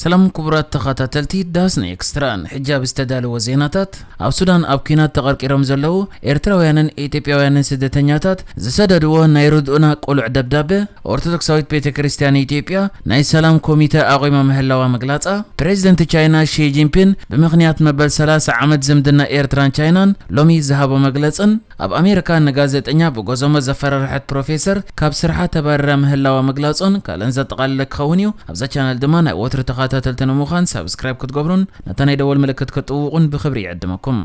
ሰላም ክቡራት ተኸታተልቲ ዳስና ኤክስትራ፣ ንሕጂ ኣብ ዝተዳለወ ዜናታት፣ ኣብ ሱዳን ኣብ ኲናት ተቐርቂሮም ዘለዉ ኤርትራውያንን ኢትዮጵያውያንን ስደተኛታት ዝሰደድዎ ናይ ርድኡና ቅሉዕ ደብዳበ፣ ኦርቶዶክሳዊት ቤተ ክርስቲያን ኢትዮጵያ ናይ ሰላም ኮሚተ ኣቑማ ምህላዋ ምግላጻ፣ ፕሬዚደንት ቻይና ሺ ጂንፒን ብምኽንያት መበል ሰላሳ ዓመት ዝምድና ኤርትራን ቻይናን ሎሚ ዝሃቦ መግለጽን፣ ኣብ ኣሜሪካ ንጋዜጠኛ ብጎዞሞ ዘፈራርሐት ፕሮፌሰር ካብ ስርሓ ተባሪራ ምህላዋ ምግላጾን ካልእን ዘጠቓለለ ክኸውን እዩ። ኣብዛ ቻነል ድማ ናይ ወትሩ ተኸታተልቲ ንምዃን ሳብስክራይብ ክትገብሩን ነታ ናይ ደወል ምልክት ክትጥውቑን ብኽብሪ ይዕድመኩም።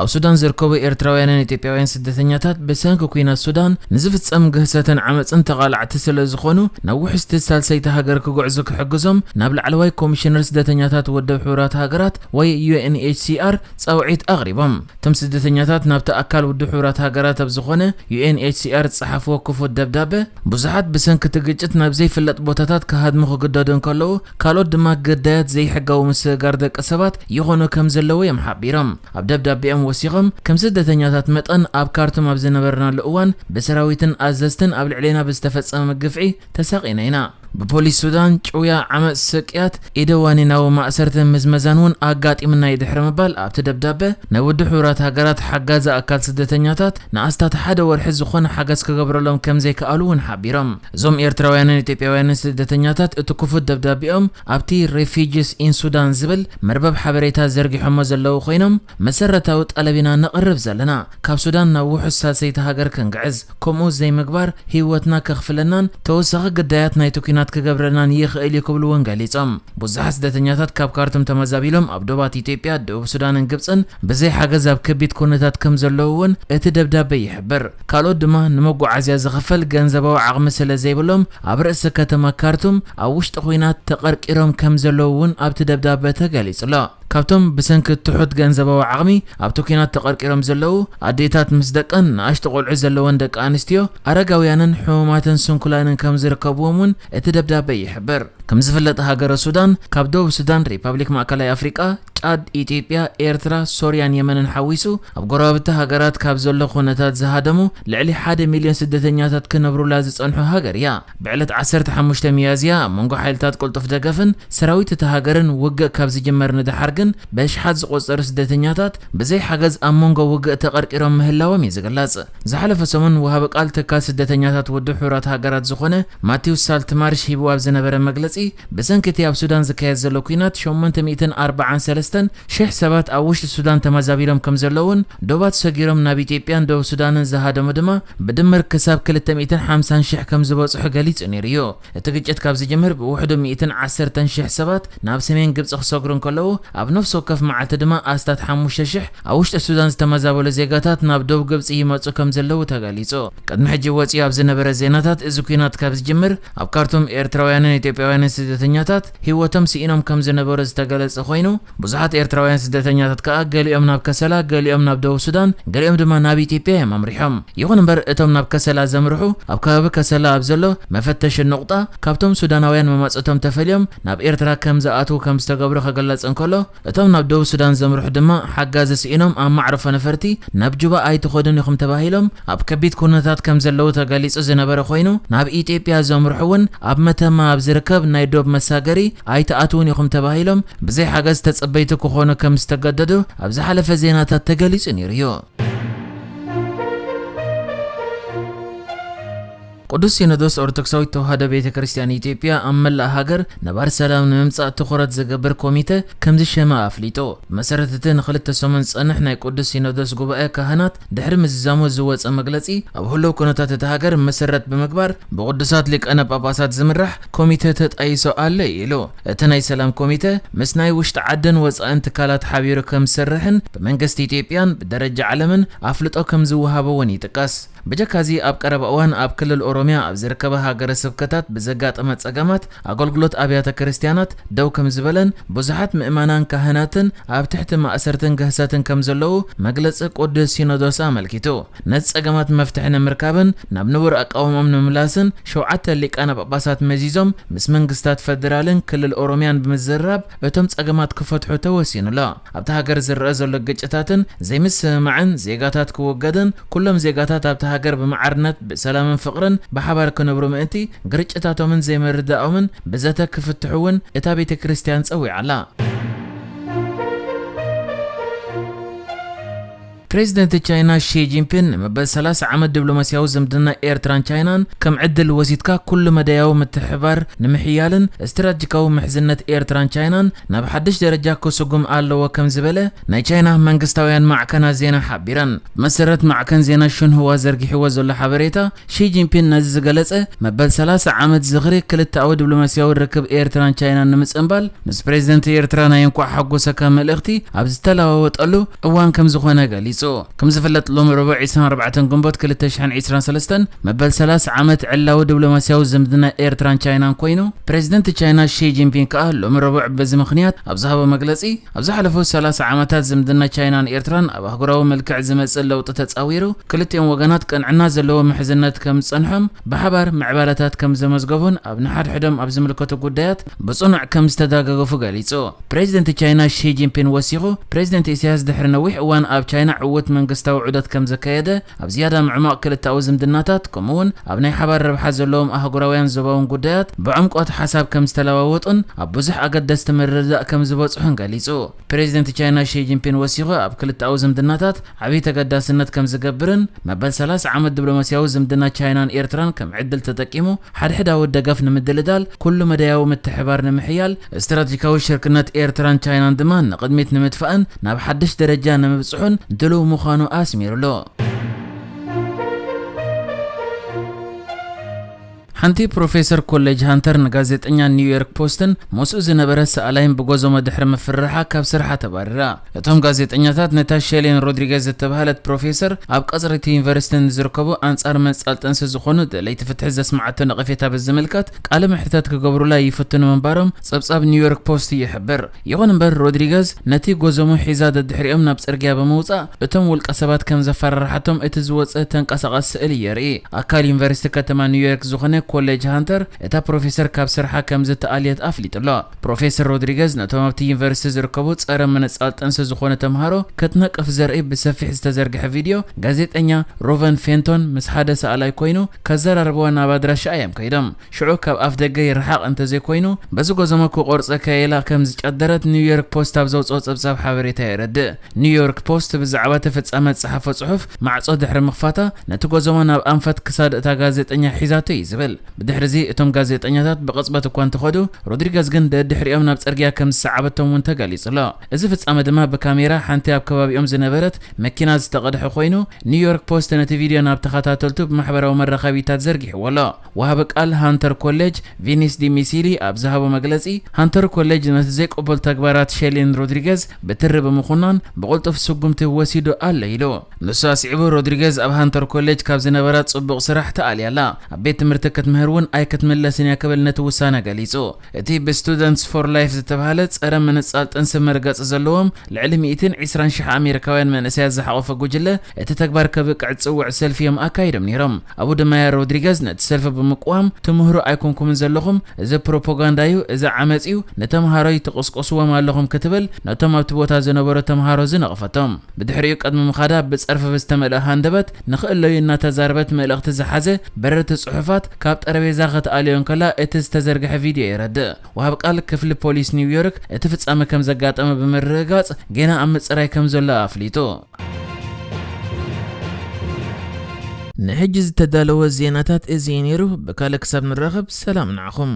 ኣብ ሱዳን ዝርከቡ ኤርትራውያንን ኢትዮጵያውያን ስደተኛታት ብሰንኪ ኲናት ሱዳን ንዝፍጸም ግህሰትን ዓመጽን ተቓላዕቲ ስለ ዝኾኑ፣ ናብ ውሕስቲ ሳልሰይቲ ሃገር ክጉዕዙ ክሕግዞም ናብ ላዕለዋይ ኮሚሽነር ስደተኛታት ውድብ ሕቡራት ሃገራት ወይ ዩ ኤን ኤች ሲ ኣር ጻውዒት ኣቕሪቦም። እቶም ስደተኛታት ናብቲ ኣካል ውድብ ሕቡራት ሃገራት ኣብ ዝኾነ ዩ ኤን ኤች ሲ ኣር ዝጸሓፍዎ ክፉት ደብዳበ፣ ብዙሓት ብሰንኪ እቲ ግጭት ናብ ዘይፍለጥ ቦታታት ክሃድሙ ክግደዱ እንከለዉ፣ ካልኦት ድማ ግዳያት ዘይሕጋዊ ምስግጋር ደቂ ሰባት ይኾኑ ከም ዘለዉ እዮም ሓቢሮም። ኣብ ደብዳቤኦም ወሲኾም፣ ከም ስደተኛታት መጠን ኣብ ካርቱም ኣብ ዝነበርናሉ እዋን ብሰራዊትን ኣዘዝትን ኣብ ልዕሌና ብዝተፈጸመ ግፍዒ ተሳቒና ኢና። ብፖሊስ ሱዳን ጭውያ፣ ዓመጽ፣ ስቅያት፣ ኢደዋኒናዊ ማእሰርትን ምዝመዛን እውን ኣጋጢሙና እዩ ድሕሪ ምባል ኣብቲ ደብዳበ ናይ ውድብ ሕቡራት ሃገራት ሓጋዚ ኣካል ስደተኛታት ንኣስታት ሓደ ወርሒ ዝኾነ ሓገዝ ክገብረሎም ከም ዘይከኣሉ እውን ሓቢሮም። እዞም ኤርትራውያንን ኢትዮጵያውያንን ስደተኛታት እቲ ክፉት ደብዳቤኦም ኣብቲ ሬፊጂስ ኢን ሱዳን ዝብል መርበብ ሓበሬታ ዘርጊሖሞ ዘለዉ ኮይኖም፣ መሰረታዊ ጠለብ ኢና ነቕርብ ዘለና፣ ካብ ሱዳን ናብ ውሑስ ሳልሰይቲ ሃገር ክንግዕዝ፣ ከምኡ ዘይምግባር ህይወትና ከኽፍለናን ተወሳኺ ግዳያት ናይቲ ኲናት ክገብረልናን ይኽእል እዩ ክብሉ እውን ገሊጾም። ብዙሓት ስደተኛታት ካብ ካርቱም ተመዛቢሎም ኣብ ዶባት ኢትዮጵያ፣ ደቡብ ሱዳንን ግብጽን ብዘይ ሓገዝ ኣብ ከቢድ ኩነታት ከም ዘለዉ እውን እቲ ደብዳበ ይሕብር። ካልኦት ድማ ንመጓዓዝያ ዝኽፈል ገንዘባዊ ዓቕሚ ስለ ዘይብሎም ኣብ ርእሲ ከተማ ካርቱም ኣብ ውሽጢ ኲናት ተቐርቂሮም ከም ዘለዉ እውን ኣብቲ ደብዳበ ተገሊጹ ኣሎ። ካብቶም ብሰንኪ ትሑት ገንዘባዊ ዓቕሚ ኣብቲ ኲናት ተቐርቂሮም ዘለዉ፣ ኣዴታት ምስ ደቀን፣ ንኣሽቱ ቆልዑ ዘለወን ደቂ ኣንስትዮ፣ ኣረጋውያንን ሕሙማትን ስንኩላንን ከም ዝርከብዎም እውን እቲ ደብዳበ ይሕብር። ከም ዝፍለጥ፣ ሃገረ ሱዳን ካብ ደቡብ ሱዳን፣ ሪፓብሊክ ማእከላይ ኣፍሪቃ፣ ጫድ፣ ኢትዮጵያ፣ ኤርትራ፣ ሶርያን የመንን ሓዊሱ ኣብ ጎረባብቲ ሃገራት ካብ ዘሎ ኩነታት ዝሃደሙ ልዕሊ ሓደ ሚልዮን ስደተኛታት ክነብሩላ ዝጸንሑ ሃገር እያ። ብዕለት ዓሰርተ ሓሙሽተ ሚያዝያ ኣብ መንጎ ሓይልታት ቅልጡፍ ደገፍን ሰራዊት እታ ሃገርን ውግእ ካብ ዝጅመር ንደሓር ግን ብኣሽሓት ዝቑጸሩ ስደተኛታት ብዘይ ሓገዝ ኣብ መንጎ ውግእ ተቐርቂሮም ምህላዎም እዩ ዝግለጽ። ዝሓለፈ ሰሙን ወሃቢ ቃል ትካል ስደተኛታት ውድብ ሕቡራት ሃገራት ዝኾነ ማቲውስ ሳልትማርሽ ሂብዎ ኣብ ዝነበረ መግለጺ፣ ብሰንኪ እቲ ኣብ ሱዳን ዝካየድ ዘሎ ኲናት ሸሞንተ ሚእትን ኣርባዓን ሰለስተን ሽሕ ሰባት ኣብ ውሽጢ ሱዳን ተመዛቢሎም ከም ዘለውን፣ ዶባት ሰጊሮም ናብ ኢትዮጵያን ደቡብ ሱዳንን ዝሃደሙ ድማ ብድምር ክሳብ ክልተ ሚእትን ሓምሳን ሽሕ ከም ዝበጽሑ ገሊጹ ነይሩ እዩ። እቲ ግጭት ካብ ዝጅምር ብውሕዱ ሚእትን ዓሰርተን ሽሕ ሰባት ናብ ሰሜን ግብጺ ክሰግሩ እንከለዉ፣ ኣብ ነፍሲ ወከፍ መዓልቲ ድማ ኣስታት ሓሙሽተ ሽሕ ኣብ ውሽጢ ሱዳን ዝተመዛበሉ ዜጋታት ናብ ደቡብ ግብጺ ይመጹ ከም ዘለዉ ተገሊጹ። ቅድሚ ሕጂ ወጺኡ ኣብ ዝነበረ ዜናታት፣ እዚ ኲናት ካብ ዝጅምር ኣብ ካርቱም ኤርትራውያንን ኢትዮጵያውያንን ስደተኛታት ህይወቶም ስኢኖም ከም ዝነበሩ ዝተገለጸ ኮይኑ፣ ብዙሓት ኤርትራውያን ስደተኛታት ከኣ ገሊኦም ናብ ከሰላ፣ ገሊኦም ናብ ደቡብ ሱዳን፣ ገሊኦም ድማ ናብ ኢትዮጵያ እዮም ኣምሪሖም። ይኹን እምበር፣ እቶም ናብ ከሰላ ዘምርሑ፣ ኣብ ከባቢ ከሰላ ኣብ ዘሎ መፈተሺ ኑቕጣ ካብቶም ሱዳናውያን መማጽእቶም ተፈልዮም ናብ ኤርትራ ከም ዝኣትዉ ከም ዝተገብሩ ክግለጽ እንከሎ፣ እቶም ናብ ደቡብ ሱዳን ዘምርሑ ድማ ሓጋዚ ስኢኖም ኣብ ማዕረፎ ነፈርቲ ናብ ጁባ ኣይትኸዱን ኢኹም ተባሂሎም ኣብ ከቢድ ኩነታት ከም ዘለዉ ተገሊጹ ዝነበረ ኮይኑ፣ ናብ ኢትዮጵያ ዘምርሑ እውን ኣብ መተማ ኣብ ዝርከብ ናይ ዶብ መሳገሪ ኣይትኣትዉን ኢኹም ተባሂሎም ብዘይ ሓገዝ ተጸበይቲ ክኾኑ ከም ዝተገደዱ ኣብ ዝሓለፈ ዜናታት ተገሊጹ ነይሩ እዩ። ቅዱስ ሲኖዶስ ኦርቶዶክሳዊት ተዋህዶ ቤተ ክርስቲያን ኢትዮጵያ ኣብ መላእ ሃገር ነባር ሰላም ንምምጻእ ትኹረት ዝገብር ኮሚተ ከም ዝሸመ ኣፍሊጡ። ብመሰረት እቲ ንኽልተ ሰሙን ዝጸንሕ ናይ ቅዱስ ሲኖዶስ ጉባኤ ካህናት ድሕሪ ምዝዛሙ ዝወጸ መግለጺ፣ ኣብ ህሉው ኩነታት እታ ሃገር መሰረት ብምግባር ብቅዱሳት ሊቃነ ጳጳሳት ዝምራሕ ኮሚተ ተጣይሱ ኣሎ ኢሉ። እቲ ናይ ሰላም ኮሚተ ምስ ናይ ውሽጢ ዓድን ወጻእን ትካላት ሓቢሩ ከም ዝሰርሕን ብመንግስቲ ኢትዮጵያን ብደረጃ ዓለምን ኣፍልጦ ከም ዝወሃቦ እውን ይጥቀስ። ብጀካዚ ኣብ ቀረባ እዋን ኣብ ክልል ኦሮሚያ ኣብ ዝርከባ ሃገረ ስብከታት ብዘጋጠመ ጸገማት ኣገልግሎት ኣብያተ ክርስቲያናት ደው ከም ዝበለን ብዙሓት ምእመናን ካህናትን ኣብ ትሕቲ ማእሰርትን ግህሰትን ከም ዘለዉ መግለጺ ቅዱስ ሲኖዶስ ኣመልኪቱ። ነቲ ጸገማት መፍትሒ ንምርካብን ናብ ንቡር ኣቃውምኦም ንምምላስን ሸውዓተ ሊቃነ ጳጳሳት መዚዞም ምስ መንግስታት ፈደራልን ክልል ኦሮሚያን ብምዝርራብ እቶም ጸገማት ክፈትሑ ተወሲኑ ኣሎ። ኣብታ ሃገር ዝረኣ ዘሎ ግጭታትን ዘይምስምማዕን ዜጋታት ክውገድን ኩሎም ዜጋታት ኣብታ ሃገር ብማዕርነት፣ ብሰላምን ፍቕርን ብሓባር ክነብሩ ምእንቲ፣ ግርጭታቶምን ዘይምርድዳኦምን ብዘተ ክፍትሑ እውን እታ ቤተ ክርስቲያን ጸዊዓ ኣላ። ፕሬዚደንት ቻይና ሺ ጂንፒን፣ ንመበል ሰላሳ ዓመት ዲፕሎማስያዊ ዝምድና ኤርትራን ቻይናን ከም ዕድል ወሲድካ፣ ኩሉ መዳያዊ ምትሕብባር ንምሕያልን ስትራቴጂካዊ ምሕዝነት ኤርትራን ቻይናን ናብ ሓድሽ ደረጃ ክስጉም ኣለዎ ከም ዝበለ ናይ ቻይና መንግስታውያን ማዕከናት ዜና ሓቢረን። ብመሰረት ማዕከን ዜና ሽንሁዋ ዘርጊሕዎ ዘሎ ሓበሬታ፣ ሺ ጂንፒን ነዚ ዝገለጸ፣ መበል ሰላሳ ዓመት ዝኽሪ ክልተኣዊ ዲፕሎማስያዊ ርክብ ኤርትራን ቻይናን ንምጽንባል፣ ምስ ፕሬዚደንት ኤርትራ ናይ እንኳዕ ሓጎሰካ መልእኽቲ ኣብ ዝተለዋወጠሉ እዋን ከም ዝኾነ ገሊጹ። ከም ዝፍለጥ፣ ሎሚ ረቡዕ ዕስራን ኣርባዕተን ግንቦት ክልተ ሽሕን ዕስራን ሰለስተን መበል ሰላሳ ዓመት ዕላዊ ዲፕሎማስያዊ ዝምድና ኤርትራን ቻይናን ኮይኑ፣ ፕሬዚደንት ቻይና ሺ ጂንፒንግ ከኣ ሎሚ ረቡዕ በዚ ምኽንያት ኣብ ዝሃቦ መግለጺ፣ ኣብ ዝሓለፉ ሰላሳ ዓመታት ዝምድና ቻይናን ኤርትራን ኣብ ኣህጉራዊ መልክዕ ዝመጽእ ለውጢ ተጻዊሩ፣ ክልቲኦም ወገናት ቅንዕና ዘለዎ ምሕዝነት ከም ዝጸንሖም፣ ብሓባር ምዕባለታት ከም ዘመዝገቡን ኣብ ንሓድሕዶም ኣብ ዝምልከቱ ጉዳያት ብጽኑዕ ከም ዝተዳጋገፉ ገሊጹ። ፕሬዚደንት ቻይና ሺ ጂንፒን ወሲኹ፣ ፕሬዚደንት ኢሳያስ ድሕሪ ነዊሕ እዋን ኣብ ቻይና ዕዉት መንግስታዊ ዑደት ከም ዘካየደ፣ ኣብ ዝያዳ ምዕማቕ ክልተኣዊ ዝምድናታት፣ ከምኡ'ውን ኣብ ናይ ሓባር ረብሓ ዘለዎም ኣህጉራውያን ዞባውን ጉዳያት ብዕምቆት ሓሳብ ከም ዝተለዋወጡን ኣብ ብዙሕ ኣገደስቲ ምርድዳእ ከም ዝበጽሑን ገሊጹ። ፕሬዚደንት ቻይና ሺ ጂንፒን ወሲኹ፣ ኣብ ክልተኣዊ ዝምድናታት ዓብዪ ተገዳስነት ከም ዝገብርን፣ መበል ሰላሳ ዓመት ዲፕሎማስያዊ ዝምድና ቻይናን ኤርትራን ከም ዕድል ተጠቂሙ፣ ሓድሕዳዊ ደገፍ ንምድልዳል፣ ኩሉ መዳያዊ ምትሕባር ንምሕያል፣ ስትራቴጂካዊ ሽርክነት ኤርትራን ቻይናን ድማ ንቕድሚት ንምድፋእን ናብ ሓድሽ ደረጃ ንምብጽሑን ድሉው ምዃኑ ኣስሚሩሉ። ሓንቲ ፕሮፌሰር ኮሌጅ ሃንተር ንጋዜጠኛ ኒውዮርክ ፖስትን ምስኡ ዝነበረ ሰኣላይን ብጎዞሞ ድሕሪ ምፍርራሓ ካብ ስርሓ ተባሪራ። እቶም ጋዜጠኛታት ነታ ሼሌን ሮድሪገዝ ዝተባህለት ፕሮፌሰር ኣብ ቀጽሪ እቲ ዩኒቨርሲቲ ንዝርከቡ ኣንጻር ምንጻል ጥንሲ ዝኾኑ ደለይቲ ፍትሒ ዘስምዓቶ ነቐፌታ ብዝምልከት ቃለ መሕትታት ክገብሩላ ይፍትኑ ምንባሮም ጸብጻብ ኒውዮርክ ፖስት ይሕብር። ይኹን እምበር ሮድሪገዝ ነቲ ጎዞሞ ሒዛ ደድሕሪኦም ናብ ጽርግያ ብምውጻእ እቶም ውልቀ ሰባት ከም ዘፈራርሓቶም እቲ ዝወጸ ተንቀሳቓሲ ስእሊ የርኢ። ኣካል ዩኒቨርሲቲ ከተማ ኒውዮርክ ዝኾነ ኮሌጅ ሃንተር እታ ፕሮፌሰር ካብ ስርሓ ከም ዝተኣልየት ኣፍሊጡ ኣሎ። ፕሮፌሰር ሮድሪገዝ ነቶም ኣብቲ ዩኒቨርሲቲ ዝርከቡ ጸረ ምንጻል ጥንሲ ዝኾኑ ተምሃሮ ክትነቅፍ ዘርኢ ብሰፊሕ ዝተዘርግሐ ቪድዮ ጋዜጠኛ ሮቨን ፌንቶን ምስ ሓደ ሰኣላይ ኮይኑ ከዘራርብዋ ናብ ኣድራሻኣ እዮም ከይዶም። ሽዑ ካብ ኣፍ ደገ ይርሓቕ እንተዘይኮይኑ በዚ ጎዞሞ ክቆርጸካ ኢላ ከም ዝጨደረት ኒውዮርክ ፖስት ኣብ ዘውጽኦ ጸብጻብ ሓበሬታ የረድእ። ኒውዮርክ ፖስት ብዛዕባ እቲ ፍጻመ ዝጸሓፎ ጽሑፍ ማዕጾ ድሕሪ ምኽፋታ ነቲ ጎዞሞ ናብ ኣንፈት ክሳድ እታ ጋዜጠኛ ሒዛቶ እዩ ዝብል። ብድሕሪዚ እቶም ጋዜጠኛታት ብቕጽበት እኳ እንተኸዱ፣ ሮድሪገዝ ግን ደድሕሪኦም ናብ ጽርግያ ከም ዝሰዓበቶም እውን ተገሊጹ ኣሎ። እዚ ፍጻመ ድማ ብካሜራ ሓንቲ ኣብ ከባቢኦም ዝነበረት መኪና ዝተቐድሐ ኮይኑ፣ ኒውዮርክ ፖስት ነቲ ቪድዮ ናብ ተኸታተልቱ ብማሕበራዊ መራኸቢታት ዘርጊሕዎ ኣሎ። ወሃቢ ቃል ሃንተር ኮሌጅ ቪኒስ ዲሚሲሊ ኣብ ዝሃቦ መግለጺ፣ ሃንተር ኮሌጅ ነቲ ዘይቅቡል ተግባራት ሼሊን ሮድሪገዝ ብትሪ ብምኹናን ብቕልጡፍ ስጉምቲ ወሲዱ ኣሎ ኢሉ። ንሱ ኣስዒቡ፣ ሮድሪገዝ ኣብ ሃንተር ኮሌጅ ካብ ዝነበራ ጽቡቕ ስራሕ ተኣልያ ኣላ። ኣብ ቤት ትምህርቲ ክትምህር እውን ኣይክትምለስን እያ ክብል ነቲ ውሳነ ገሊጹ። እቲ ብስቱደንትስ ፎር ላይፍ ዝተባህለ ጸረ ምንጻል ጥንሲ መርገጺ ዘለዎም ልዕሊ ሚእትን ዕስራን ሽሕ ኣሜሪካውያን መንእሰያት ዝሓቖፈ ጉጅለ፣ እቲ ተግባር ከብቅዕ ዝጽውዕ ሰልፊ እዮም ኣካይዶም ነይሮም። ኣብኡ ድማ እያ ሮድሪገዝ ነቲ ሰልፊ ብምቅዋም፣ "ትምህሩ ኣይኮንኩምን ዘለኹም፣ እዚ ፕሮፓጋንዳ እዩ፣ እዚ ዓመጽ እዩ፣ ንተምሃሮይ ትቕስቅስዎም ኣለኹም" ክትብል ነቶም ኣብቲ ቦታ ዝነበሩ ተምሃሮ ዝነቕፈቶም። ብድሕሪኡ ቅድሚ ምኻዳ ብጸርፊ ብዝተመልአ ሃንደበት ንኽእለዩ እናተዛረበት መልእኽቲ ዝሓዘ በረርቲ ጽሑፋት ካብ ጠረጴዛ ከተኣልዮ እንከላ እቲ ዝተዘርግሐ ቪድዮ የረድእ። ወሃብ ቃል ክፍሊ ፖሊስ ኒውዮርክ እቲ ፍጻመ ከም ዘጋጠመ ብምርግጋጽ ጌና ኣብ ምጽራይ ከም ዘሎ ኣፍሊጡ። ንሕጂ ዝተዳለወ ዜናታት እዚ እዩ ነይሩ። ብካልእ ክሳብ ንራኸብ ሰላም ንዓኹም።